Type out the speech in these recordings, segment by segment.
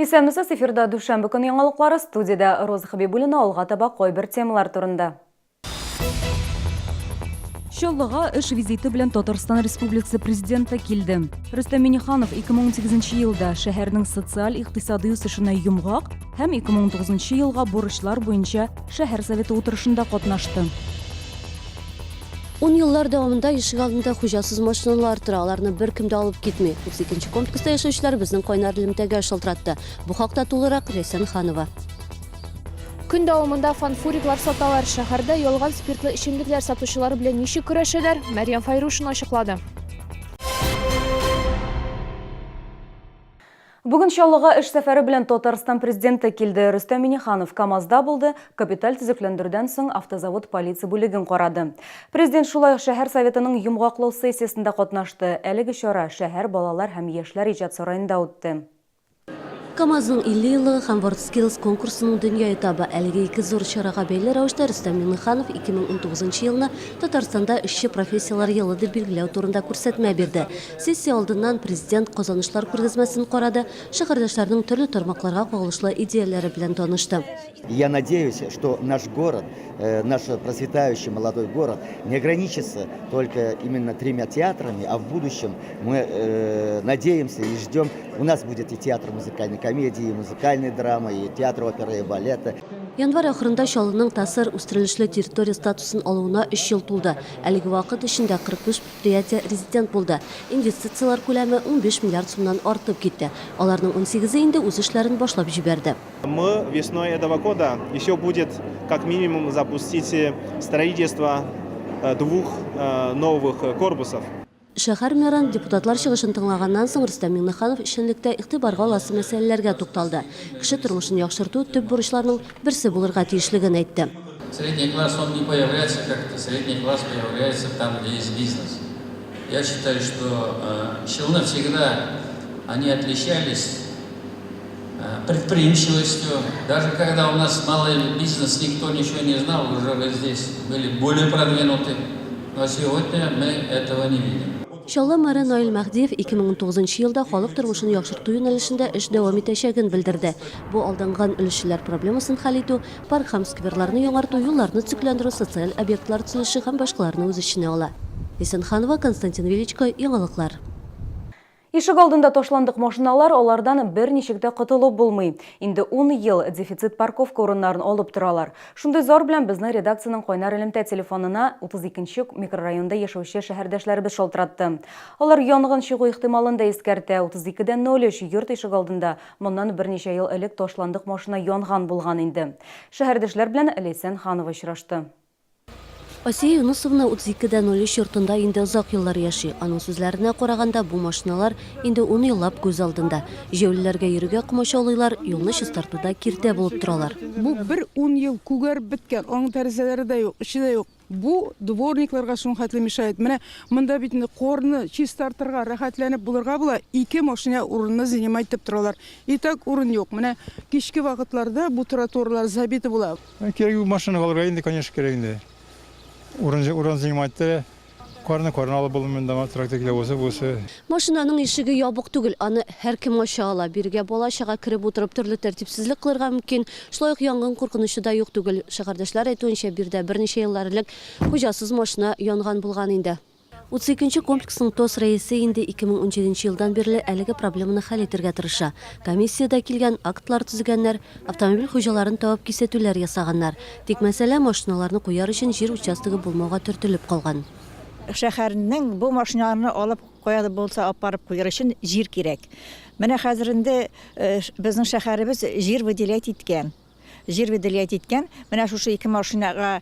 Исәнмесез, эфирда дүшәмбе көн яңалыклары, студиядә Роза Хәбибуллина, алга таба кайбер темалар турында. Чаллыга эш визиты белән Татарстан Республикасы Президенты килде. Рөстәм Миңнеханов 2018 елда шәһәрнең социаль-икътисадый үсешенә йомгак һәм 2019 елга бурычлар буенча шәһәр советы утырышында катнашты. Ун еллар дәвамында ишегалдында хуҗасыз машиналар тора, аларны беркем дә алып китми. 32 нче комплекста яшәүчеләр безнең кайнар элемтәгә шалтыратты. Бу хакта тулырак Ләйсән Ханова. Көн дәвамында фанфуриклар саталар. Шәһәрдә ялган спиртлы эчемлекләр сатучылар белән ничек көрәшәләр, Мәрьям Фәйрушина ачыклады. Бүген Чаллыга эш сәфәре белән Татарстан Президенты килде. Рөстәм Миңнеханов КАМАЗда булды, капиталь төзекләндерүдән соң автозавод полиция бүлеген карады. Президент шулай ук шәһәр Советының йомгаклау сессиясендә катнашты. Әлеге чара шәһәр балалар һәм яшьләр иҗат сараенда үтте. КАМАЗның 50 еллыгы һәм WorldSkills конкурсының дөнья этабы. Әлеге ике зур чарага бәйле рәвештә Рөстәм Миңнеханов 2019 елны Татарстанда эшче профессияләр елы дип билгеләү турында күрсәтмә бирде. Сессия алдыннан Президент казанышлар күргәзмәсен карады, шәһәрдәшләрнең төрле тармакларга кагылышлы идеяләре белән танышты. Я надеюсь, что наш город, наш процветающий молодой город не ограничится только именно тремя театрами, а в будущем мы надеемся и ждем, у нас будет и театр музыкальной комедии, и музыкальной драмы, и театр оперы и балета. Январь ахырында Чаллының ТАССР үстерелешле территория статусын алуына өч ел тулды. Әлеге вакыт эчендә 45 Предприятие резидент булды. Инвестицияләр күләме 15 миллиард сумнан артып китте. Аларның унсигезе инде үз эшләрен башлап җибәрде. Мы весной этого года еще будет как минимум запустить строительство двух новых корпусов. Шәһәр мэрын, депутатлар чыгышын тыңлаганнан соң, Рөстәм Миңнеханов эшчәнлектә игътибарга аласы мәсьәләләргә тукталды. Кеше тормышын яхшырту төп бурычларның берсе булырга тиешлеген әйтте. Средний класс, он не появляется как-то, средний класс появляется там, где есть бизнес. Я считаю, что э, Челны всегда, они отличались э, предприимчивостью. Даже когда у нас малый бизнес, никто ничего не знал, уже вы здесь были более продвинуты. Но сегодня мы этого не видим. Чаллы мэры Наил Мәһдиев 2019 елда халык тормышын яхшырту юнәлешендә эш дәвам итәчәген белдерде. Бу алданган өлешчеләр проблемасын хәл итү, парк һәм скверларны яңарту, юлларны төзекләндерү, социаль объектлар төзелеше һәм башкаларны үз эченә ала. Исенханова, Константин Величко, Яңалыклар. Ишек алдында ташландык машиналар, алардан берничек тә котылып булмый. Инде ун ел дефицит парковка урыннарын алып торалар. Шундый зар белән безнең редакциянең кайнар элемтә телефонына 32 нче микрорайонда яшәүче шәһәрдәшләребез шалтыратты. Алар янгын чыгу ихтималын да искәртә, 32 дә 03 йорт ишегалдында моннан берничә ел элек ташландык машина янган булган инде. Шәһәрдәшләр белән Ләйсән Ханова очрашты. Асия Юнысовна 32 дә 03 йортында инде озак еллар яши. Аның сүзләренә караганда, бу машиналар инде ун еллап күз алдында. Җәяүлеләргә йөрергә комачаулыйлар, юлны чистартуда киртә булып торалар. Бу бер ун ел күгәреп беткән, аның тәрәзәләре дә юк, эче дә юк. Бу дворникларга шуның хәтле мешает. Менә монда бит инде корны чистартырга, рәхәтләнеп булырга була, ике машина урынны занимать итеп торалар. И так урын юк. Менә кичке вакытларда бу тротуарлар забиты була. Кирәк юк машина алырга инде, конечно, кирәк инде. Урын урын занимать итә. Карны карны алып булмый монда трактор килә булса булса. Машинаның ишеге ябык түгел, аны һәркем ача ала. Бирегә бала-чага кереп утырып төрле тәртипсезлек кылырга мөмкин. Шулай ук янгын куркынычы да юк түгел. Шәһәрдәшләр әйтүенчә, биредә берничә еллар элек хуҗасыз машина янган булган инде. 32 нче комплексның ТОС рәисе инде 2017 нче елдан бирле әлеге проблеманы хәл итергә тырыша. Комиссия дә килгән, актлар төзегәннәр, автомобиль хуҗаларын табып кисәтүләр ясаганнар. Тик мәсьәлә машиналарны куяр өчен җир участогы булмауга төртелеп калган. Шәһәрнең бу машиналарны алып кая да булса апарып куяр өчен җир кирәк. Менә хәзер инде безнең шәһәребез җир выделять иткән. Җир выделять иткән. Менә шушы ике машинага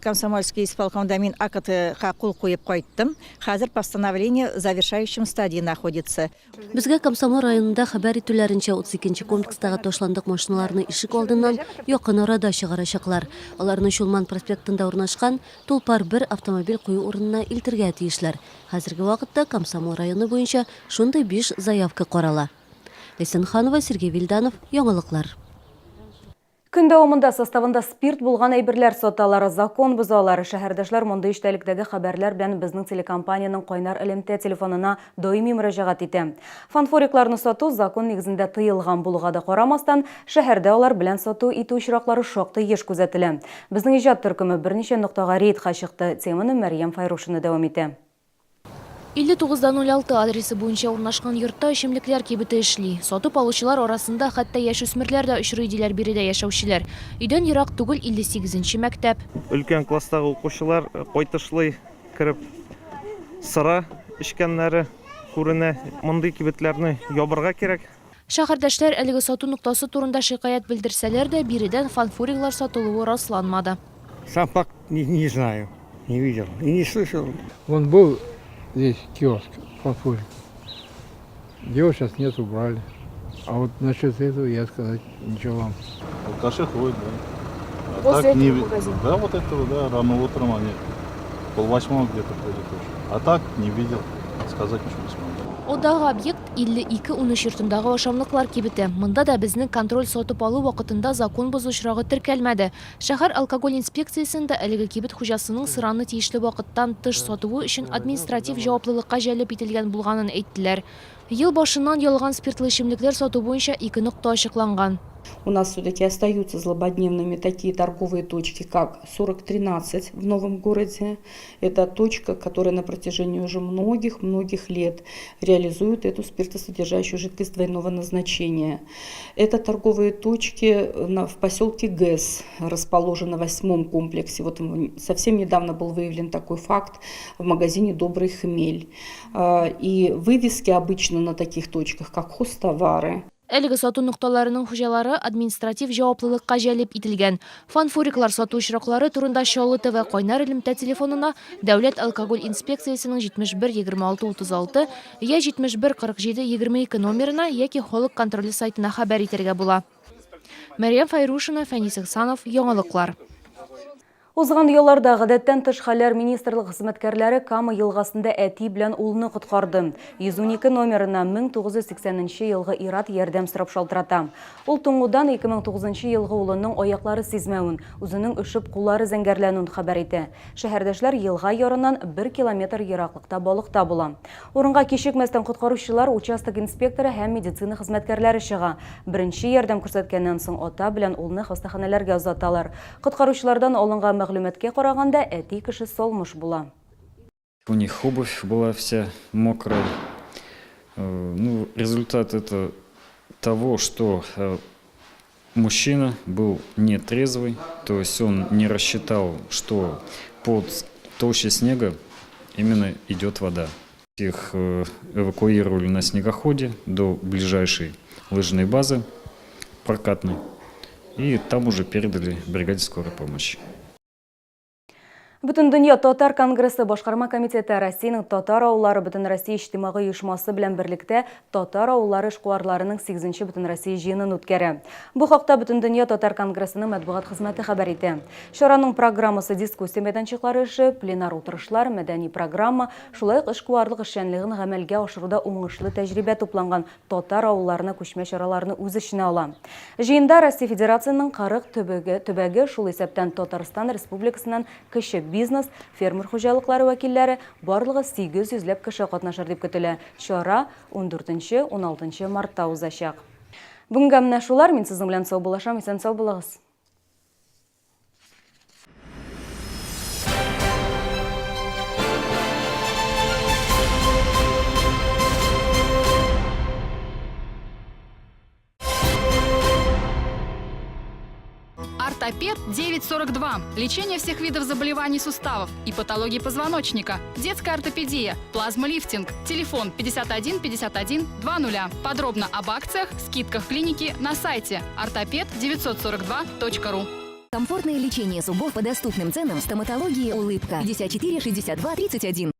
Комсомольский исполкомда мин актка кул куеп кайттым. Хәзер постановление в завершающем стадии находится. Безгә Комсомол районында хәбәр итүләренчә, 32 нче комплекстагы ташландык машиналарны ишек алдыннан якын арада чыгарачаклар. Аларны Чулман проспектында урнашкан Тулпар бер автомобиль кую урынына илтергә тиешләр. Хәзерге вакытта Комсомол районы буенча шундый биш заявка карала. Ләйсән Ханова, Сергей Вильданов, Яңалыклар. Көн дәвамында составында спирт булган әйберләр саталар, закон бозалар. Шәһәрдәшләр мондый эчтәлектәге хәбәрләр белән безнең телекомпаниянең кайнар элемтә телефонына даими мөрәҗәгать итә. Фанфурикларны сату закон нигезендә тыелган булуга да карамастан, шәһәрдә алар белән сату итү очраклары шактый еш күзәтелә. Безнең иҗат төркеме берничә ноктага рейдка чыкты. Теманы Мәрьям Файрушина дәвам итә. 59,06 адресы буенча урнашкан йортта эчемлекләр кибете эшли. Сатып алучылар арасында хәтта яшүсмерләр дә очрый, диләр биредә яшәүчеләр. Өйдән ерак түгел 58 нче мәктәп. Өлкән класстагы укучылар кайтышлый кереп сыра эчкәннәре күренә. Мондый кибетләрне ябырга кирәк. Шәһәрдәшләр әлеге сату ноктасы турында шикаять белдерсәләр дә, биредән фанфуриклар сатылуы расланмады. Сам факт не, не знаю, не видел и не слышал. Вон был здесь киоск фанфурик. Его сейчас нет, убрали. А вот насчет этого я сказать ничего вам. Алкаши ходят, да. А Возле так этого не... магазина? Да, вот этого, да, рано утром они полвосьмого где-то ходят уже. А так не видел, сказать ничего не смогу. Одагы объект 52-13 йортындагы ашамлыклар кибете. Монда да безнең контроль сатып алу вакытында закон бозу очрагы теркәлмәде. Шәһәр алкоголь инспекциясендә әлеге кибет хуҗасының сыраны тиешле вакыттан тыш сатуы өчен административ җаваплылыкка җәлеп ителгән булганын әйттеләр. Ел башыннан ялган спиртлы эчемлекләр сату буенча ике нокта ачыкланган. У нас все-таки остаются злободневными такие торговые точки, как 4013 в Новом городе. Это точка, которая на протяжении уже многих-многих лет реализует эту спиртосодержащую жидкость двойного назначения. Это торговые точки в поселке ГЭС, расположены в 8-м комплексе. Вот совсем недавно был выявлен такой факт в магазине «Добрый хмель». И вывески обычно на таких точках, как хозтовары. Әлеге сату нокталарының хуҗалары административ җаваплылыкка җәлеп ителгән. Фанфуриклар сату очраклары турында Чаллы ТВ кайнар элемтә телефонына Дәүләт алкоголь инспекциясенең 71 26 36 я 71 47 22 номерына яки Халык контроле сайтына хәбәр итәргә була. Мәрьям Фәйрушина, Фәнис Ихсанов, Яңалыклар. Узган ялларда Гадәттән тыш хәлләр министрлыгы хезмәткәрләре Кама елгасында әти белән улны коткарды. 112 номерына 1980 нче елгы ир-ат ярдәм сорап шалтырата. Ул туңудан 2009 елгы улының аяклары сизмәвен, үзенең өшеп куллары зәңгәрләнүен хәбәр итә. Шәһәрдәшләр елга ярыннан бер километр ераклыкта балыкта була. Урынга кичекмәстән коткаручылар, участок инспекторы һәм медицина хезмәткәрләре чыга. Беренче ярдәм күрсәткәннән соң ата белән улны хастаханәләргә озаталар. Коткаручылардан алынган мәгълүматка караганда, әти кеше салмыш була. У них обувь была вся мокрая. Ну, результат это того, что мужчина был нетрезвый, то есть он не рассчитал, что под толщей снега именно идет вода. Их эвакуировали на снегоходе до ближайшей лыжной базы прокатной, и там уже передали бригаде скорой помощи. Бөтендөнья татар конгрессы башкарма комитеты Россиянең татар авыллары Бөтенроссия иҗтимагый оешмасы белән берлектә татар авыллары эшкуарларының сигезенче Бөтенроссия җыенын үткәрә. Бу хакта Бөтендөнья татар конгрессының матбугат хезмәте хәбәр итә. Чараның программасы дискуссия мәйданчыклары эше, пленар утырышлар, мәдәни программа, шулай ук эшкуарлык эшчәнлеген гамәлгә ашыруда уңышлы тәҗрибә тупланган татар авылларына күчмә чараларны үз эченә ала. Җыенда Россия Федерациясенең 40 төбәге, төбәге, шул исәптән Татарстан Республикасыннан кече бизнес, фермер хуҗалыклары вәкилләре, барлыгы 800 ләп кеше катнашыр дип көтелә. Чара ундүртенче, уналтынчы мартта узачак. Бүгенгә менә шулар, мин сезнең белән саубуллашам, исән-сау булыгыз. Ортопед 942. Лечение всех видов заболеваний суставов и патологии позвоночника. Детская ортопедия, плазмолифтинг. Телефон 51 51 00. Подробно об акциях, скидках клиники на сайте ортопед 942 точка ру. Комфортное лечение зубов по доступным ценам в стоматологии «Улыбка». 54 62 31.